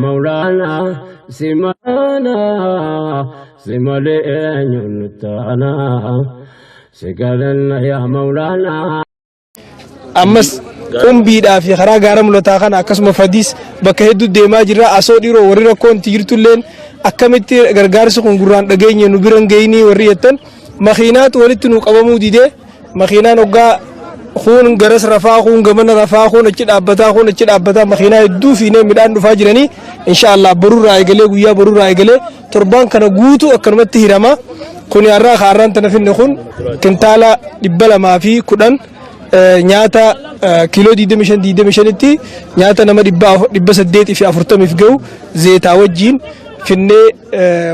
Mawlaana simaana si malee eenyuun nutti aana si galanna yaa Mawlaana. Ammas qumbiidhaa fi karaa gaara mul'ataa kana akkasuma fadiis bakka hedduu deemaa jirra. Asoo dhiiroo warri rakkoon itti jirtulleen akkamitti gargaarsi kun gurraan dhageenye nu bira hin geenye warri jettan, makiinaatu walitti nu qabamuu didee. Makiinaan hoggaa kuun garas rafaa, kuun gamana rafaa, kuun achi dhaabbataa, kuun achi dhaabbataa, makiinaa hedduu fiinee midhaan dhufaa jiranii. Insha Allah borurraa eegalee, guyyaa borurraa eegalee torbaan kana guutuu akkanumatti hirama. Kuni har'aa kaarraan tana finne kun kintaala 210, nyaata kiiloo 25 25tti nyaata nama 840f gahu zeetaa wajjiin finnee.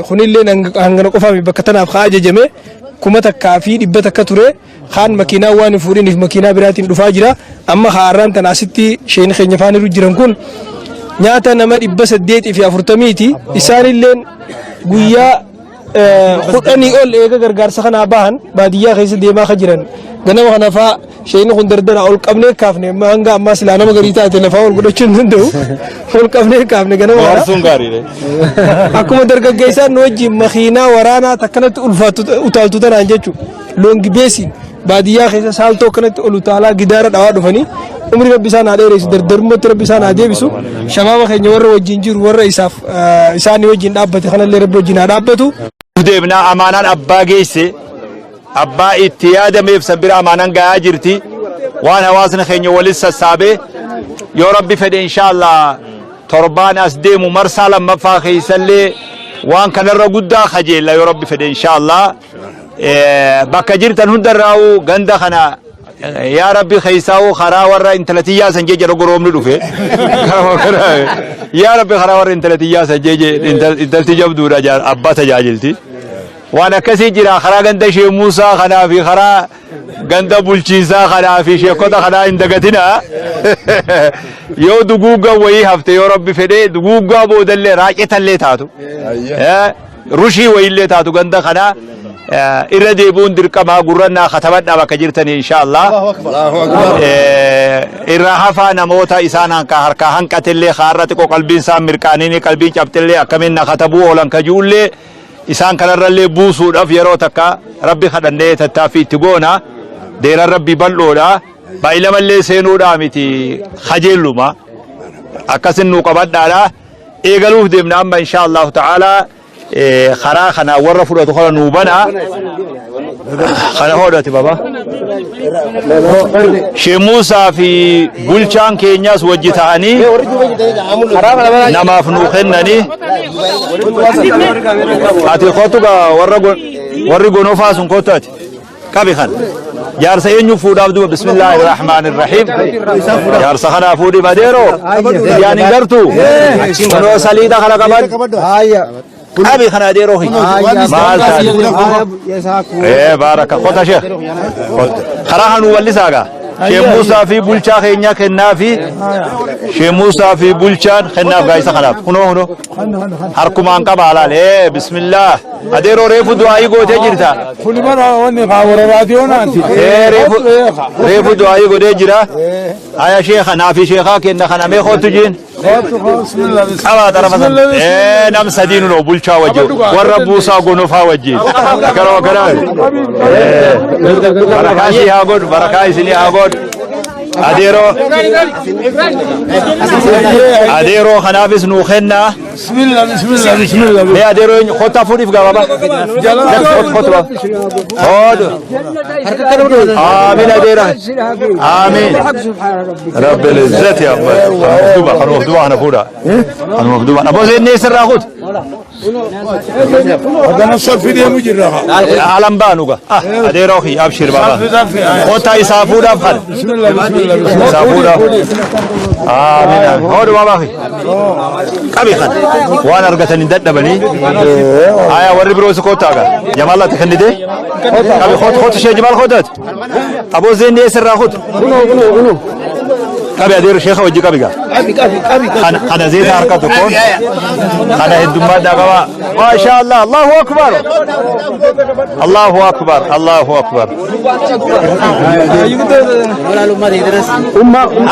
Kunillee hangana qofaami. Bakka tanaaf haa ajajame 1100 ture. Kaan makiinaa waan hin fuudhiniif makiinaa biraatiin dhufaa jira. Amma haaraan tana asitti sheen keenya faaniru jiran kun nyaata nama 840ti. Isaanilleen guyyaa 10 ol eega gargaarsa kanaa bahan baadiyyaa keessa deemaa ka jiran. Ganama kana faa sheeni kun dardara ol qabnee kaafne. Amma hanga ammaa silaa nama garii taate lafaa ol godhachuu hin danda'u. Ol qabnee kaafne ganama kana. Waarsuun gaariidha. Akkuma dargaggeessaan nu wajjin makiinaa waraanaa takkanatti ulfaattu utaaltu tanaan jechuudha. Loongi beesiin baadiyyaa keessa saaltoo akkanatti ol utaalaa gidaara dhawaa dhufanii. Umri rabbi isaan haa dheeressu, dardarummaatti rabbi isaan haa deebisu. Shabaaba keenya warra wajjin jiru, warra isaaf isaanii wajjin dhaabbate kanallee rabbi wajjin haa dhaabbatu. Deemnaa amaanaan abbaa geesse, abbaa itti yaadameef san bira amaanaan gahaa jirti. Waan hawaasni keenya walis sassaabee, yoo rabbi fedhe, inshaallah torbaan as deemu marsaa lammaffaa keessallee waan kanarra guddaa kajeella, yoo rabbi fedhe, inshaallah. Bakka jirtan hundarraa'u ganda kana, yaa rabbi, keessaa'u karaa warra intala tiyyaa san jee goroomni dhufe. Yaa rabbi, karaa warra intala tiyyaa san jee, intalti jabduudha, abbaa tajaajilti. Waan akkasii jira. Karaa ganda ishee Muusaa kanaa fi karaa ganda bulchiinsaa kanaa fi sheekota kanaa hin dagatina. Yoo duguuggaa wayii hafte, yoo rabbi fedhee, duguuggaa boodallee raacetallee taatu, rushii wayiillee taatu, ganda kanaa irra deebi'uun dirqamaa gurrannaa katabadhaa bakka jirtanii, insha Allah. Irra hafaa namoota isaan harkaa hanqatellee, kaarra xiqqoo qalbiin isaan mirqaaniini qalbiin cabxillee, akkamiin na katabuu oolan kajuullee, isaan kanarrallee buusuudhaaf yeroo takka rabbi kadhannee tattaaffii itti goona. Deeran rabbi bal'oodha. Baay'ilamallee seenuudhaa miti, kajeelluma akkasin nuu qabadhaadha. Eegaluuf deemna amma, insha Allahu ta'ala. Karaa kana warra fudhatu kana nuu bana. Kana hodhati baba. Shee Muusaa fi bulchaan keenyaas wajji ta'anii namaaf nuu kennanii. Ati kootu gaa, warra warri gonofaa sun kootu. Ati qabi kan jaarsa eenyu fuudhaaf duba. Bismillaahi rahmaani rahiim. Jaarsa kanaa fuudhi madeero ijaan hin gartu. Kunoo saliida kana qaban, qabi kana adeeroo hin maal taate. Ee, baaraka kota sheekh, karaa hanuu bal'isaa gaa. Shee Muusaa fi bulchaa keenya kennaa fi Shee Muusaa fi bulchaan kennaaf gaa isa kanaaf. Kunoo, kunoo harkumaan qaba alaal. Ee, bismillah adeeroo, reefu du'aayii gootee jirta. Kuni bara wanni kaa warra raadiyoonaati. Ee, reefu reefu du'aayii godhee jira. Aya, sheekha naa fi sheekaa kenna kana. Mee kootu jiin. Qabaa xarafa sana. Ee, nam sadiin noo bulchaa wajjin warra buusaa gonofaa wajjin. Akkana akkana. Ee, barakaa isii haa godhu, barakaa isinii haa godhu. Adeeroo adeeroo kanaafis nuu kennaa. Bismillah, bismillah, bismillah. Mee adeeroo eenyu kottaa fuudhiif gabaabaa. Kottu, kottu baba. Kottu. Amiin adeera. Amiin. Rabbil izzati amma. Kanuma duba, kanuma duba kana fuudha. Kanuma duba. Aboo seennee sirraa kutu. Haddana saffi deemu jirra. Alan baanu ga. Ah, adeeroo kiyya, abshir baba. Kottaa isaa fuudhaaf kana. Bismillah, bismillah, bismillah. Isaa fuudhaaf. Amiin amiin. Hoodhu baba kiyya. Qabi kana. Waan argatan hin dadhabanii. Aya, warri biroo si kottaa ga. Jamaal ati kennite. Qabi, kottu, kottu, shee Jamaal kottu ati. Aboo zeennee sirraa kutu. Qabi adeero sheekha wajji qabi gaa. Kana zeeta harka tokkoon. Kana heddummaadhaa qaba. Maasha Allah. Allahu akbar. Allahu akbar. Allahu akbar.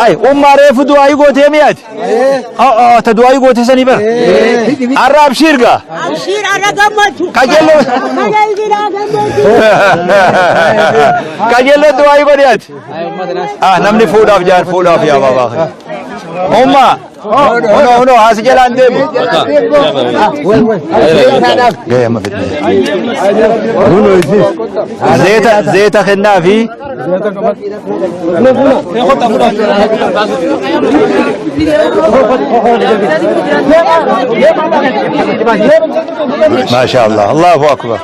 Ay, umma reefu du'aa gootee mi'aati. Ta du'aa gootee sanii bara. Har'a abshiir gaa. Abshiir arra gammachuu. Kajeelloo. Kana ibiraa gammachuu. Kajeelloo du'aa godhi ati. Ah, namni fuudhaaf jaan fuudhaaf yaa baabaa. Umma. Huno huno haasi jalaan deemu. Gahee amma fidne. Zeeta zeeta kennaa fi ما شاء الله، الله أكبر،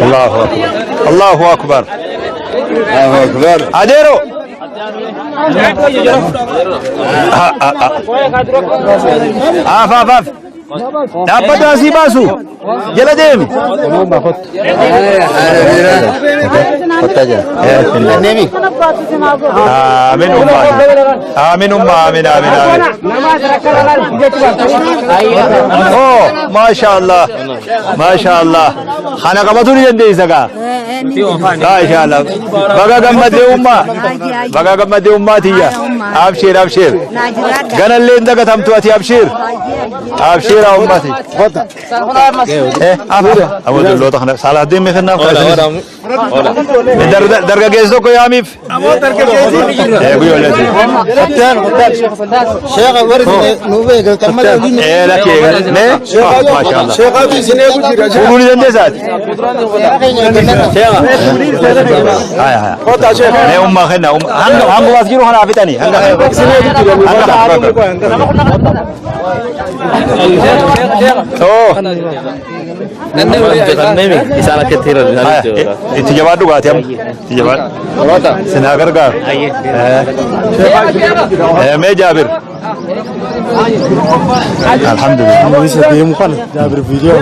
الله أكبر، الله أكبر، الله أكبر. Adeero. Af af af. Dhaabbatu asii baasu. Jala deemi. Aamin umma. Aamin umma, aamin, aamin, aamin. Oh, maasha Allah. Maasha Allah. Kana qabatu ni dandeessa gaa. Maasha Allah. Baga gammadee umma. Baga gammadee ummaa tiyya. Abshir, abshir. Ganallee hin dagatamtu ati, abshir. Abshir ummati. Eh, abu dulloota kana Salahuddin mi kennaaf kaasini. Dargaggeessi tokko yaamiif. Eh, guyyoo leeti. Sheekha warri nu beekan malee. Eh, lakki mee? Maasha Allah. Sheekhaatu isin eegu jira. Fuudhuu ni dandeessaati? Haya haya. Kota sheekha. Mee ummaa kenna. Hanga hanga as jiru kana fixanii. Hanga hanga kana. Oh. Isaan akkatti Haya, itti jabaadhu gaati amma. Itti jabaadhu. Sin haa gargaaru. Eh, mee Jaabir. Alhamdulillah. Deemu kana Jaabir viidiyoo.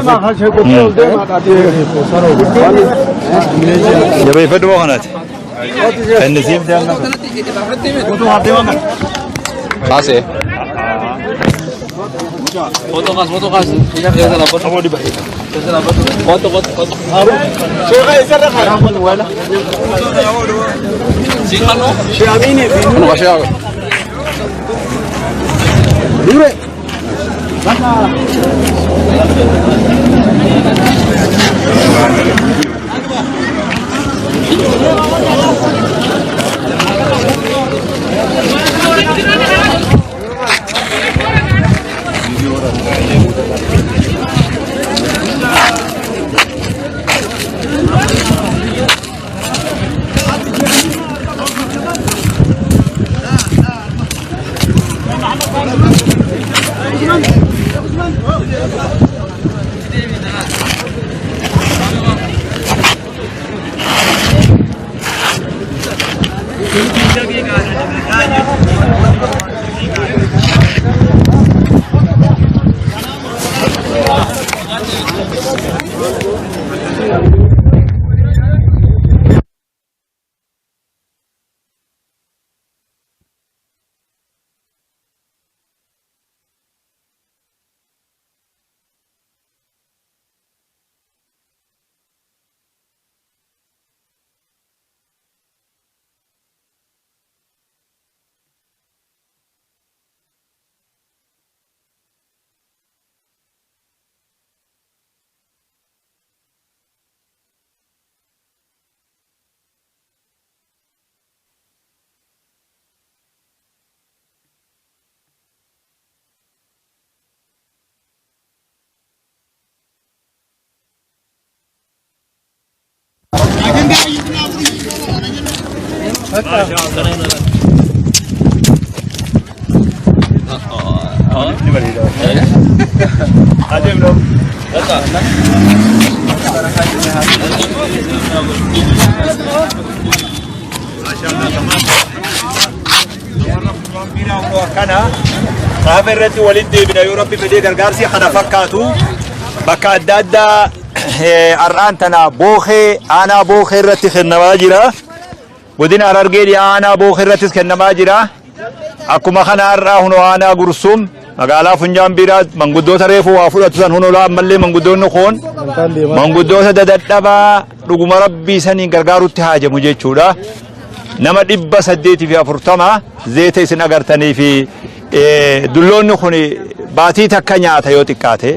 Jabeeffadhu moo kanaati? Inni siif deemna. Kaase. Foto kaas, foto kaas. Foto, foto, foto. Sheekha isarra kana. Kun sheekha. Kana gaafa irratti walitti deebina yoo Rabbi fedhee. Gargaarsi kana fakkaatu bakka adda addaa har'aan tana Bookee, aanaa Bookee irratti kennamaa jira. Godina Harargee dhiyaa aanaa Bookee irrattis kennamaa jira. Akkuma kana har'aa hunoo aanaa Gursum magaalaa Funyaan Biiraa manguddoota reefu waa fudhatu san hunoo ammallee manguddoonni kun manguddoota dadadhabaa dhuguma rabbii saniin gargaarutti haajamu jechuudha. Nama 840 zeeta isin agartanii fi dulloonni kun baatii takka nyaata yoo xiqqaate.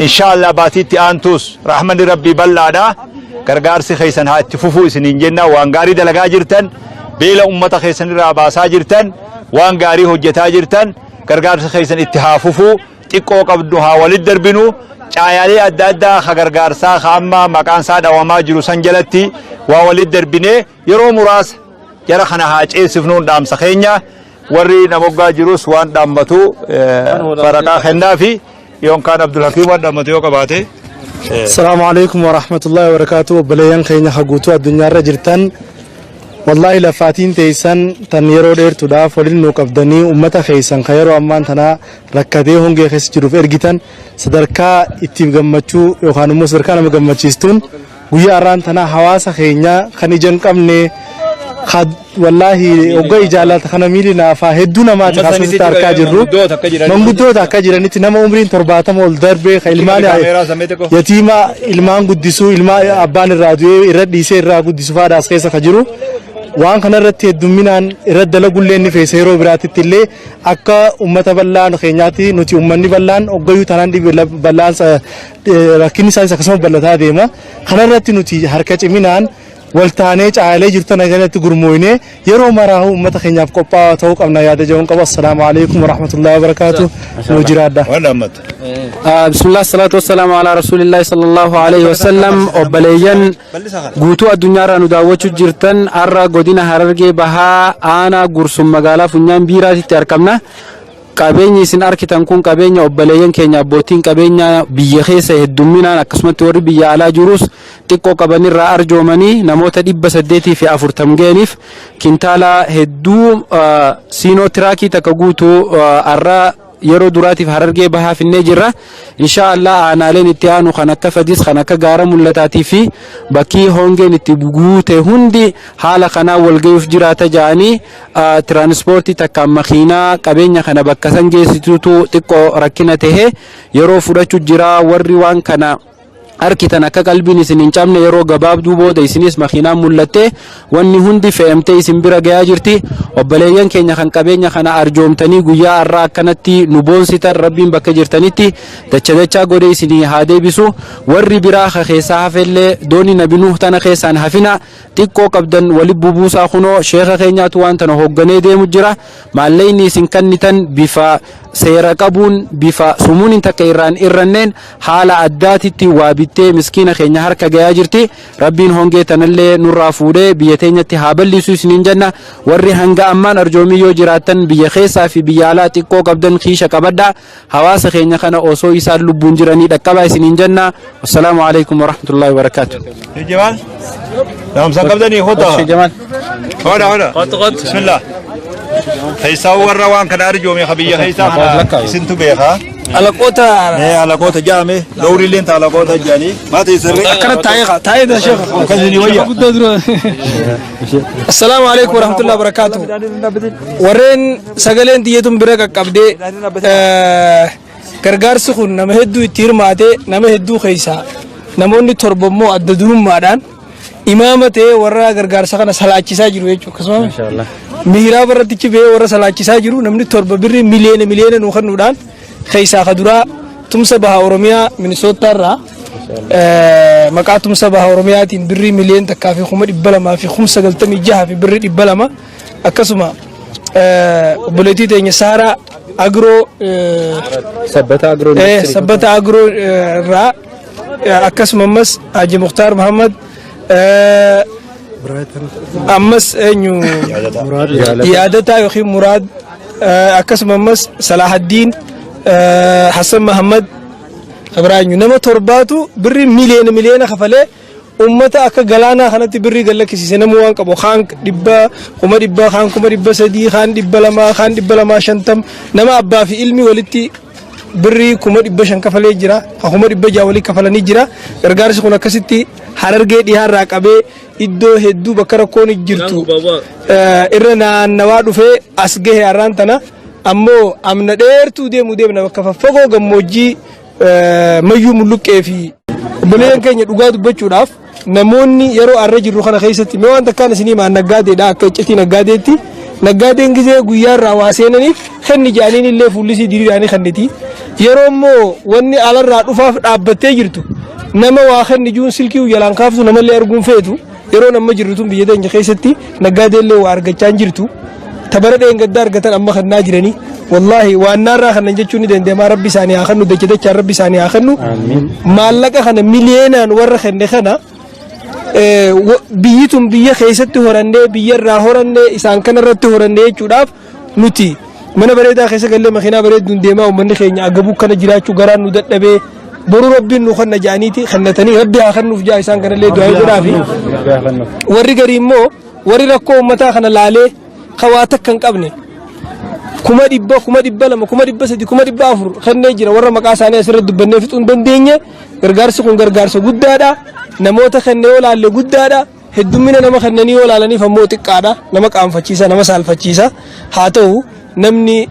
Inshaallah baatiitti aantus rahmanni rabbii bal'aadha. Gargaarsi keessan haa itti fufuu isiniin jenna. Waan gaarii dalagaa jirtan, beela ummata keessan irraa baasaa jirtan, waan gaarii hojjetaa jirtan, gargaarsi keessan itti haa fufuu. Xiqqoo qabdu haa walit darbinu. Caayaalee adda addaa ka gargaarsaa ka amma maqaan isaa dhawamaa jiru san jalatti waa walit darbinee yeroo muraasa jara kana haa ceesifnuun dhaamsa keenya. Warri namoggaa jirus waan dhaammatu faraqaa kennaafi yookaan Abdulhakiim waan dhaammatu yoo qabaate. السلام عليكم ورحمة الله وبركاته. Obboleeyyan keenya haguutuu addunyaarra jirtan, wallaahi lafaatiin teessan tan yeroo dheertuudhaaf waliin nuu qabdanii ummata keessan ka yeroo ammaan tanaa rakkatee hongee keessa jiruuf ergitan, sadarkaa ittiin gammachuu yookaan immoo sadarkaa nama gammachiistuun guyyaa har'aan tanaa hawaasa keenya kan ija hin qabne, wallaahi hogga ijaalata kana miili naafaa hedduu namaati kaasasitti argaa jirru, manguddoota akka jiranitti, nama umriin 70 ol darbee ka ilmaan yatiima ilmaan guddisuu, ilmaan abbaan irraa du'ee irra dhiisee irraa guddisu faadhaas keessa ka jiru. Waan kanarratti heddumminaan irra dalagullee ni feesa. Yeroo biraatitti illee akka ummata bal'aan keenyaatti nuti ummanni bal'aan hoggayyuu tanaan dhibe bal'aan rakkinni isaanis akkasuma bal'ataa deema. Kanarratti nuti harka ciminaan waltaanee caayalee jirtan kanatti gurmooynee yeroo maraa ummata keenyaaf qophaa'aa ta'uu qabna yaada jedhuun qaba. Assalaamu alaikum warahmatullahi wabarakaatu. Nu jiraadha. Waan dhaammatu. بسم الله، الصلاة والسلام على رسول الله صلى الله عليه وسلم. Obboleeyyan guutuu addunyaarraa nu daawwachuu jirtan, har'a godina Harargee Bahaa, aanaa Gursum, magaalaa Funyaan Biiraatitti argamna. Qabeenyi isin arkitan kun qabeenya obboleeyyan keenya abbootiin qabeenya biyya keessa heddumminaan, akkasumatti warri biyya alaa jirus xiqqoo qabanirraa arjoomanii namoota 840 ga'aniif kintaala hedduu siinoo tiraakii takka guutuu har'a yeroo duraatiif Harargee Bahaa finnee jirra. Insha Allah aanaaleen itti aanu kan akka Fadis, kan akka Gaara Mul'ataatii fi bakkii hongeen itti guute hundi haala kanaa walgayuuf jiraata ja'anii, tiraanispoortii takkaan makiinaa qabeenya kana bakka san geessitutu xiqqoo rakkina tahe yeroo fudhachuu jira. Warri waan kana arkitan akka qalbiin isin hin cabne, yeroo gabaabduu booda isinis makiinaan mul'atte wanni hundi fe'amtee isin bira gayaa jirti. Obboleeyyan keenya kan qabeenya kana arjoomtanii guyyaa har'aa akkanatti nu boonsitan, rabbiin bakka jirtanitti dacha dachaa godhee isinii haa deebisu. Warri biraa ka keessaa hafellee doonii Nabi Nuh tana keessaan hafina, xiqqoo qabdan wali bubuusaa. Kunoo sheeka keenyaatu waan tana hoogganee deemu jira. Maallaqni isin kannitan bifa seera qabuun, bifa sumuun takka irraan irranneen, haala addaatitti waa bittee miskiina keenya harka gayaa jirti. Rabbiin hongee tanallee nurraa fuudhee biyya teenyatti haa bal'isu isiniin jenna. Warri hanga ammaan arjoomii yoo jiraattan, biyya keessaa fi biyya alaa, xiqqoo qabdan kiisha qabadha, hawaasa keenya kana osoo isaan lubbuun jiranii dhaqqabaa isiniin jenna. Wassalaamu alaikum warahmatullaahi wabarakaatu. Jamaal. Dhaamsa qabdanii hotaa. Jamaal. Hoda hoda. Bismillah. Keessaa warra waan kana arjoome ka biyya keessaa kana isintu beekaa. Alaqoota. Mee alaqoota jaame dowrilleen ta alaqoota jaanii maata isirri. Akkana taa'ee taa'ee da sheekh. Akkasini wayya. Guddoo dura. Assalaamu alaikum warahmatullahi wabarakatuh. Warreen sagaleen tiyyatun bira qaqqabdee, gargaarsi kun nama hedduu itti hirmaatee, nama hedduu keessaa namoonni torba immoo adda durummaadhaan imaama ta'ee warra gargaarsa kana salaachisaa jiru jechuudha. Akkasuma mihiraaba irratti bahee warra salaachisaa jiru, namni torba birrii miliyoona miliyoona nuu kennuudhaan, keessaa ka duraa Tumsa Baha Oromiyaa Minisootaa irraa maqaa Tumsa Baha Oromiyaatiin birrii 1,296,200 fi birrii 200, akkasuma obboleettii teenya Saaraa Agiroo Sabbata Agiroo. Sabbata Agiroo irraa, akkasuma ammas Haji Muktaar Muhammad, ammas eenyu, Yaadataa yookiin Muraad, akkasuma ammas Salahaddiin Hassan Muhammad Ibrahim, nama torbaatu birrii miliyoona miliyoona kafalee ummata akka galaanaa kanatti birrii gallakkisiise. Namuu waan qabu kaan dhibba 100,000, kaan 300,000, kaan 200, kaan 250, nama abbaa fi ilmi walitti Birrii 500,000 kafalee jira, ka 600,000 walii kafalanii jira. Gargaarsi kun akkasitti Harargee dhihaarraa qabee iddoo hedduu bakka rakkoon jirtu irra naannawaa dhufee as gahe. Har'aan tana ammoo amna dheertuu deemu deemna, bakka faffagoo gammoojjii Mayyuu Mulluqqee fi obboleeyyan keenya. Dhugaa dubbachuudhaaf, namoonni yeroo arra jirru kana keessatti, mee waan takkaan isinii maan, naggaadeedha. Akka iccitii naggaadeetti, naggaadeen gizee guyyaarraa waa seenaniif kenni jedhaniin illee fuullisii diriiraanii kenniti. Yeroo immoo wanni alarraa dhufaaf dhaabbattee jirtu, nama waa kenni juun silkii jalaan kaaftu, namallee arguun feetu. Yeroo amma jirru tun biyya teenya keessatti naggaadeellee waa argachaa hin jirtu. Tabara dheengaddaa argatan amma kannaa jiranii, wallaahi waan naarraa kanan jechuun ni danda'ama. Rabbi isaanii haa kennu, dacha dachaan rabbi isaanii haa kennu. Maallaqa kana miliyeenaan warra kenne kana, biyyi tun biyya keessatti horannee, biyya irraa horannee, isaan kana irratti horannee jechuudhaaf, nuti mana bareedaa keessa gallee, makiinaa bareedduun deemaa, uummanni keenya agabuu kana jiraachuu garaan nu dadhabee, boruu rabbiin nu kanna ja'aniiti kennatanii, rabbi haa kennuuf jaa. Isaan kanallee du'aa godhaafi. Warri garii immoo, warri rakkoo uummataa kana laalee, ka waa takka hin qabne, 100,000, 200,000, 300,000, 400,000 kennee jira. Warra maqaa isaanii asirratti dubbannee fixuu hin dandeenye. Gargaarsi kun gargaarsa guddaadha. Namoota kennee yoo laalle guddaadha. Heddummina nama kennanii yoo laalaniif ammoo xiqqaadha. Nama qaanfachiisa, nama saalfachiisa. Haa ta'u, namni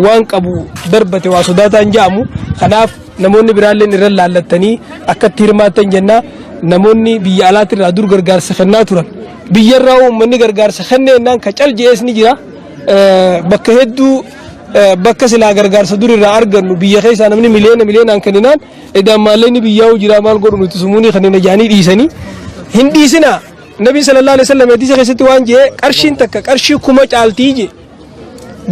waan qabu darbate waa sodaataan ja'amu. Kanaaf namoonni biraalleen irra laallattanii akkatti hirmaattan jenna. Namoonni biyya alaatirraa dur gargaarsa kennaa turan, biyyarraa uummanni gargaarsa kenneennaan ka cal je'ees ni jira. Bakka hedduu, bakka silaa gargaarsa dur irraa argannu, biyya keessaa namni miliyoona miliyoonaan kenninaan, edaan maallaqni biyyaa'u jira, maal godhu nuti sumuunii kanneen jaanii dhiisanii. Hin dhiisinaa. Nabi sallallahu alaihi wasallam hadiisa keessatti waan jee, qarshiin takka qarshii 1000 caaltii je.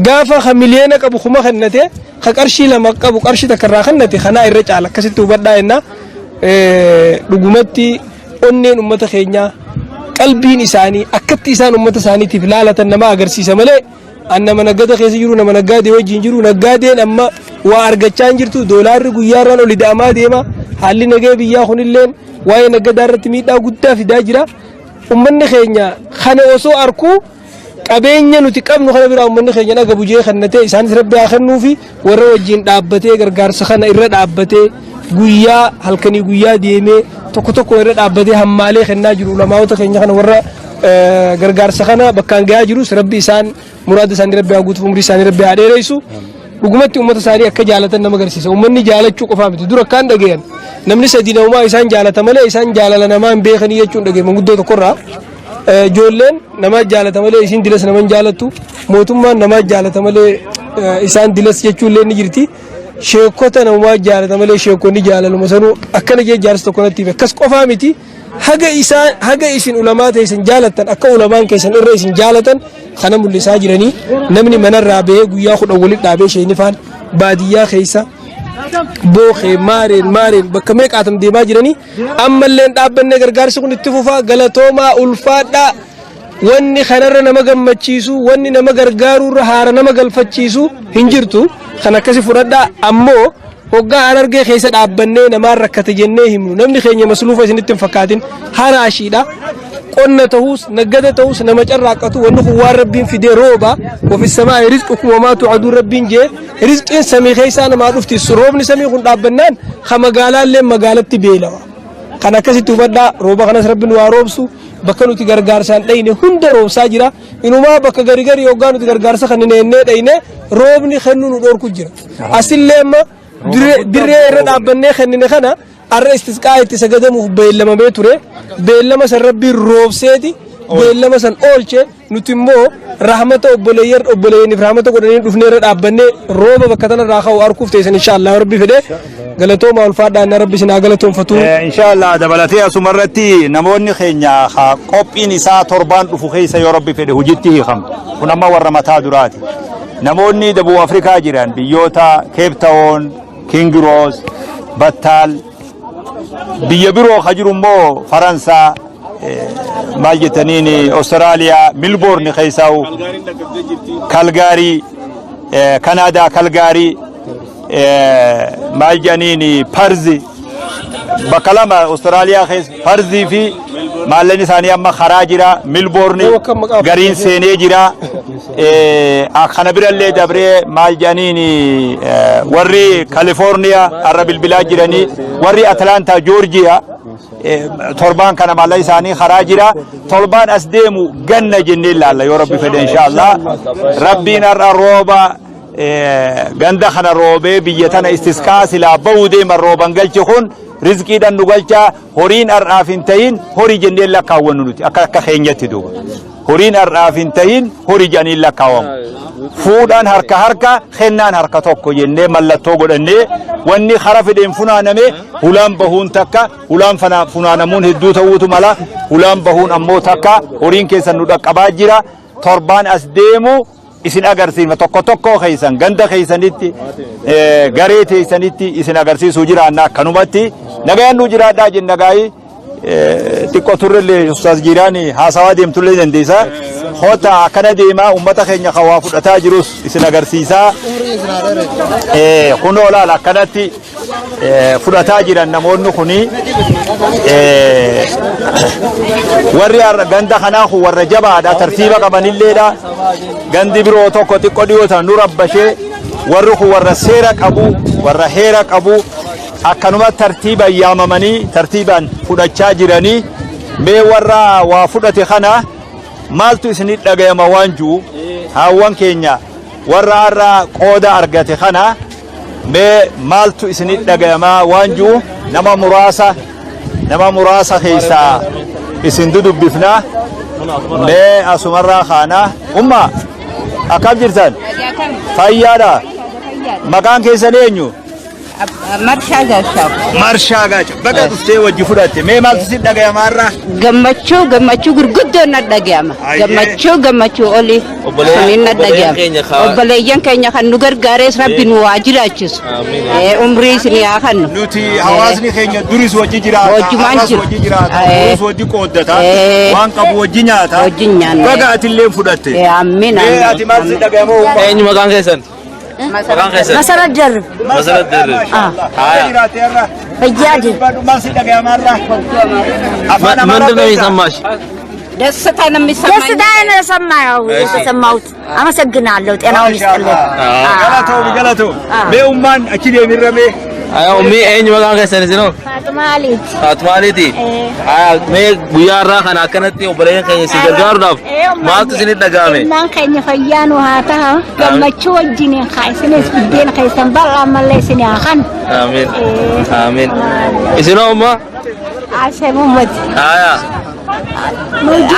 Gaafa ka miliyoona qabu 1000 kennate, ka qarshii 2 qabu qarshii takka irraa kennate kanaa irra caala. Akkasitti hubadhaa jenna. Dhugumatti onneen ummata keenyaa, qalbiin isaanii, akkatti isaan ummata isaaniitiif laalatan nama agarsiisa malee, an nama naggada keessa jiru, nama naggaadee wajjin jiru, naggaadeen amma waa argachaa hin jirtu. Doolaarri guyyaarraan oli da'amaa deema. Haalli nagee biyyaa kunilleen waa'ee naggadaa irratti miidhaa guddaa fidaa jira. Ummanni keenya kana osoo arkuu, qabeenya nuti qabnu kana biraa ummanni keenya dhaga bujee kennatee, isaanis rabbi haa kennuufi. Warra wajjin dhaabbatee gargaarsa kana irra dhaabbatee, guyyaa halkanii guyyaa deemee tokko tokko irra dhaabbatee hammaalee kennaa jiru, ulamaa'ota keenya kana, warra gargaarsa kana bakkaan gahaa jirus, rabbi isaan muraada isaanii rabbi haa guutuuf, umrii isaanii rabbi haa dheeressu. Dhugumatti uummata isaanii akka jaalatan nama agarsiisa. Uummanni jaalachuu qofaa miti. Dura akkaan dhagayan, namni sadi namumaa isaan jaalata malee isaan jaalala namaa hin beekanii jechuun dhagaye manguddoo tokkorraa. Ijoolleen nama jaalata malee isiin dilas nama hin jaalattu, mootummaan nama jaalata malee isaan dilas jechuun ni jirti. Sheekota namumaa jaalata malee sheekonni jaalaluma sanuu akkana jee jaarsi tokko natti hime. Akkas qofaa miti, haga isaan, haga isin ulamaa ta'e jaalattan, akka ulamaan keessan irra isin jaalatan kana mul'isaa jiranii. Namni manarraa bahee guyyaa 10 walitti dhaabee, sheenifaan baadiyyaa keessa Bookee, Maareen, Maareen, bakka meeqaatam deemaa jiranii, ammallee dhaabbannee gargaarsi kun itti fufaa. Galatoomaa, ulfaadhaa. Wanni kanarra nama gammachiisu, wanni nama gargaaruurra haara nama galfachiisu hin jirtu. Kan akkasi fudhadhaa. Ammoo hoggaa Harargee keessa dhaabbannee namaan rakkate jennee himnu, namni keenya masluufa isinitti hin fakkaatin. Haraashiidha. Qonna ta'uus, naggada ta'uus, nama carraaqqatu. Wanni kun waan rabbiin fidee rooba. وفي السماء رزقكم وما توعدون rabbiin jee, rizqiin samii keessaa namaa dhufti. Roobni samii kun dhaabbannaan ka magaalaallee magaalatti beelawa. Kan akkasitti hubadhaa. Rooba kanas rabbiin waa roobsu. Bakka nuti gargaarsaan dhayne hunda roobsaa jira. Inumaa bakka gari gari hoggaa nuti gargaarsa kan hin dhayne, roobni kennu nu dhorku jira. Asillee amma dirree irra dhaabbannee kennine kana arra istisqaa itti sagadamuuf beellamamee ture. Beellama san rabbiin roobseeti beellama san oolche. Nuti immoo rahmata obboleeyyan obboleeyyaniif rahmata godhanii dhufnee irra dhaabbannee rooba bakka tanarraa ka'u arguuf teessan, insha Allah rabbi fedhe. Galatooma, ulfaadhaa inni rabbi isin haa galatoonfatu. Inshallah, dabalatee asumarratti namoonni keenya qophiin isaa torbaan dhufu keessa yoo rabbi fedhe hojiitti hiikamu. Kun amma warra mataa duraati. Namoonni Dabuu Afrikaa jiran, biyyoota Cape Town, Kingiroos, Battaal, biyya biroo ka jiru immoo Faransaa, maal jettaniin, Austraaliyaa, Milboorni keessaa'u, Kalgaarii, Kanaadaa, Kalgaarii, maal jedhaniin, Parzi, bakka lama Austraaliyaa keessa, Parzii fi Maallaqni isaanii amma karaa jira. Milboorni gariin seenee jira. Kana birallee dabree maal jedhaniin, warri Kalifoorniyaa har'a bilbilaa jiranii, warri Atlaantaa Joorjiyaa torbaan kana maallaqa isaanii karaa jira. Torbaan as deemu ganna jennee ilaalla yoo Rabbi fedhe, inshaallah. Rabbiin har'a rooba ganda kana roobee biyya tana istisqaa silaa bahuu deeman rooban galche. Kun rizqiidhaan nu galchaa. Horiin har'aaf hin tahin horii jennee lakkaawwannu nuti akka keenyatti. Duuba horiin har'aaf hin tahin horii jedhanii lakkaawwamu. Fuudhaan harka harka, kennaan harka tokko jennee mallattoo godhannee, wanni kara fedheen funaaname hulaan bahuun takka, hulaan funaanamuun hedduu ta'uutu mala, hulaan bahuun ammoo takka. Horiin keessan nu dhaqqabaa jira. Torbaan as deemu isin agarsiifna. Tokko tokko keessan ganda keessanitti, garee teessanitti isin agarsiisuu jiraanna. Akkanumatti nagayaan nu jiraadhaa jenna. Gaa'ii xiqqoo turrellee ustaas Jiiraani haasawaa deemtullee dandeessa. Hota akkana deemaa ummata keenya kan waa fudhataa jirus isin agarsiisaa. Kunoo laal, akkanatti fudhataa jiran namoonni kuni. Warri ganda kanaa kun warra jabaadha, tartiiba qabanilleedha. Gandi biroo tokko xiqqoo dhiyoo tan nu rabbashee. Warri kun warra seera qabu, warra heera qabu. Akkanuma tartiiban yaamamanii tartiibaan fudhachaa jiranii. Mee warra waa fudhate kana maaltu isinit dhagayama waan jiru, haawwan keenya warra har'a qooda argate kana mee maaltu isinit dhagayama waan jiru nama muraasa keessaa isin dudubbifna. Mee asumarraa kaana. Umma, akkam jirtan? Fayyaadha? Maqaan keessan eenyu? Marshaa Gaashaw. Marshaa Gaashaw. Baga dhuftee wajji fudhatte. Mee maaltu si dhagayama har'a? Gammachuu, gammachuu gurguddoo na dhagayama. Gammachuu, gammachuu olii. Suniin na dhagayama. Obboleeyyan keenya kan nu gargaares Rabbi nu waa jiraachisu. Umrii isin haa kennu. Nuti hawaasni keenya duris wajji jiraata. Wajjumaan Har'as jira. wajji jiraata. Borus wajji qooddata. Waan qabu wajji nyaata. Wajji nyaanna. Baga atillee fudhatte. Amiin. Mee ati maal si dhagayama, umma? Eenyu maqaan keessan? Maqaan keessan? Masarat Darb. Masarat Darb. Haya. Jiraate har'a. Fayyaade. Maal si dhagayama har'a? Afaan Amaaraa ምንድን ነው beektaa? የሰማሽ? ደስታ ነው የሚሰማኝ። ደስታ ነው የሰማኸው የተሰማሁት። አመሰግናለሁ። ጤናውን ይስጥልኝ። Galatoomi, galatoomi. Mee ummaan achi deemirra mee? Aya, ummi, eenyu maqaan keessan isinoo? Faatuma Aliiti. Faatuma Aliiti. Aya, mee guyyaa har'aa kana akkanatti obboleeyyan keenya si gargaaruudhaaf maaltu isinitti dhaga'ame? Ilmaan keenya fayyaa nu haa ta'a. Gammachuu wajjiniin haa isinis biddeen keessan bal'aa mallee isin haa kanu. Amiin. Amiin. Isinoo, umma? Asee Muhammad. Aya.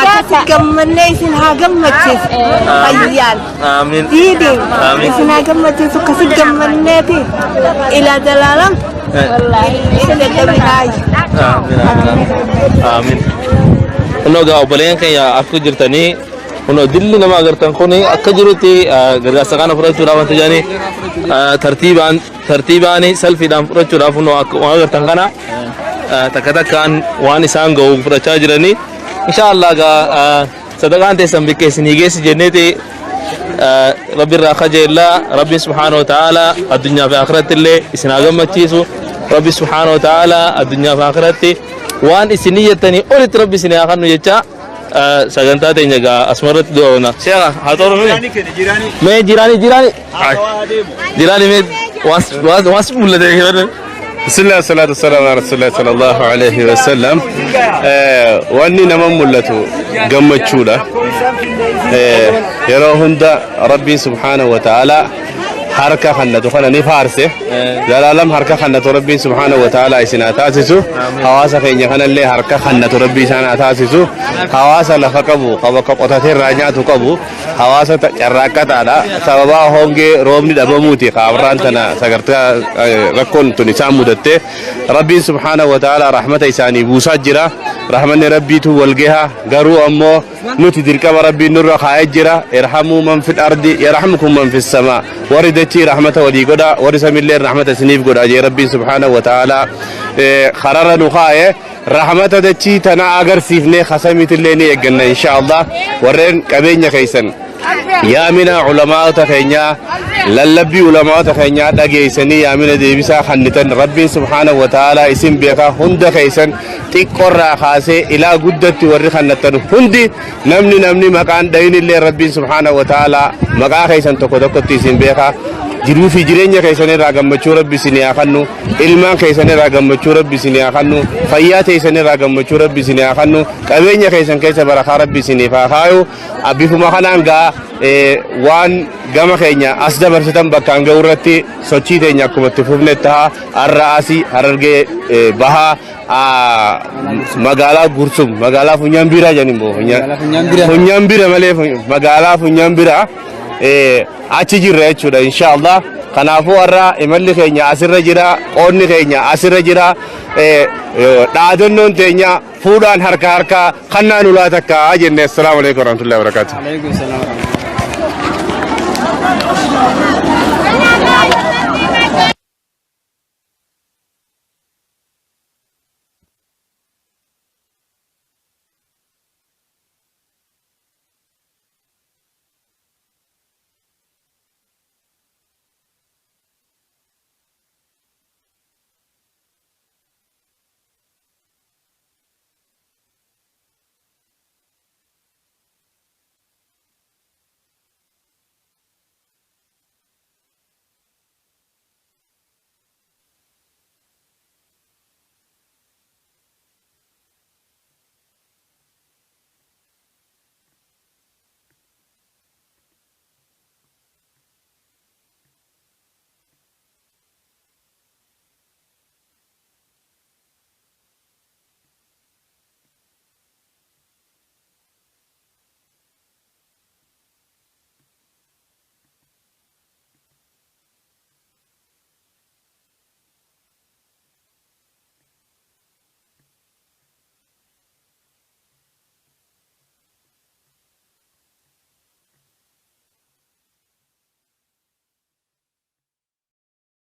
Akkasi gammannee isin haa gammachiisu. Fayyaan. Amiin. Diideen. Amiin. Isin haa gammachiisu, akkasi gammanneeti. Ilaa dalaalam. Isin dadhabinaayi. Amiin. Amiin. Amiin. Kunoo gaa obboleeyyan keenya akka jirtanii, kunoo dilli nama agartan kuni akka jirutti gargaarsa kana fudhachuudhaaf wanta jedhanii tartiibaan tartiibaan salfiidhaan fudhachuudhaaf, kunoo akka waan agartan kana takka takkaan waan isaan ga'u fudhachaa jiranii. Insha Allah gaa sadaqaan teessan bikka isinii geessi jenneeti Rabbi irraa kajeellaa. Rabbi subhaanahu wa ta'ala addunyaa fi akhiratti illee isin haa gammachiisu. Rabbi subhaanahu wa ta'ala addunyaa fi akhiratti waan isin niyyattanii olitti Rabbi isin haa kennu jecha sagantaa teenya gaa asumarratti doona. Sheekha, haa ta'u. Jiraanii kenni, jiraanii. Mee jiraanii, jiraanii. Haasawaa adeemu. Jiraanii, mee waas mul'ate. بسم الله والصلاة والسلام على رسول الله صلى الله عليه وسلم. Wanni nama mul'atu gammachuudha. Yeroo hunda Rabbiin subhaanahu wa ta'ala harka kannatu kana ni faarse. Zalaalam harka kannatu Rabbiin subhaanahu wa ta'ala isin haa taasisu. Hawaasa keenya kanallee harka kannatu Rabbii isaan haa taasisu. Hawaasa lafa qabu, qaba ka qotatee irraa nyaatu qabu, hawaasa carraaqqataadha. Sababaa hongee roobni dhabamuuti kaabraan tana sagartaa rakkoon tun isaan mudatte. Rabbiin subhaanahu wa ta'ala rahmata isaanii buusaa jira. Rahmanni Rabbiitu wal gaha. Garuu ammoo nuti dirqama Rabbiin nurra kaa'ee jira. ارحموا من في الأرض يرحمكم من في السماء. Warri dachii rahmata walii godha, warri samiillee rahmata isiniif godha jee Rabbiin subhaanahu wa ta'ala kararra nu kaa'e. Rahmata dachii tana agarsiifnee kasamiitillee ni eegganna insha Allah. Warreen qabeenya keessan yaamina, culamaa'ota keenyaa. Lallabbii ulamaata keenyaa dhageessanii yaamina deebisaa kannitan, Rabbiin subhaanahu wa ta'aalaa isin beekaa. Hunda keessan xiqqorraa kaasee ilaa guddatti warri kannattan hundi, namni maqaan dhayin illee, Rabbiin subhaanahu wa ta'aalaa maqaa keessan tokko tokkotti isin beekaa. Jiruu fi jireenya keessan irraa gammachuu Rabbi isin haa kennu, ilmaan keessan irraa gammachuu Rabbi isin haa kennu, fayyaa teessan irraa gammachuu Rabbi isin haa kennu, qabeenya keessan keessa barakaa Rabbi isiniif haa kaayu. Bifuma kanaan gaa waan gama keenya as dabarsitan bakkaan ga'u irratti sochii teenya akkuma itti fufne ta'a. Har'a asii Harargee Bahaa, magaalaa Gursum, magaalaa Funyaan Biiraa jedhani immoo Funyaan Biira malee, magaalaa Funyaan Biiraa achi jirra jechuudha, inshaallah. Kanaafuu har'a imalli keenya asirra jira, qoodni keenya asirra jira, dhaadannoon teenya fuudhaan harka harka kannaan ulaa takka jenne. Assalaamu alaikum warahmatullahi wabarakatuh.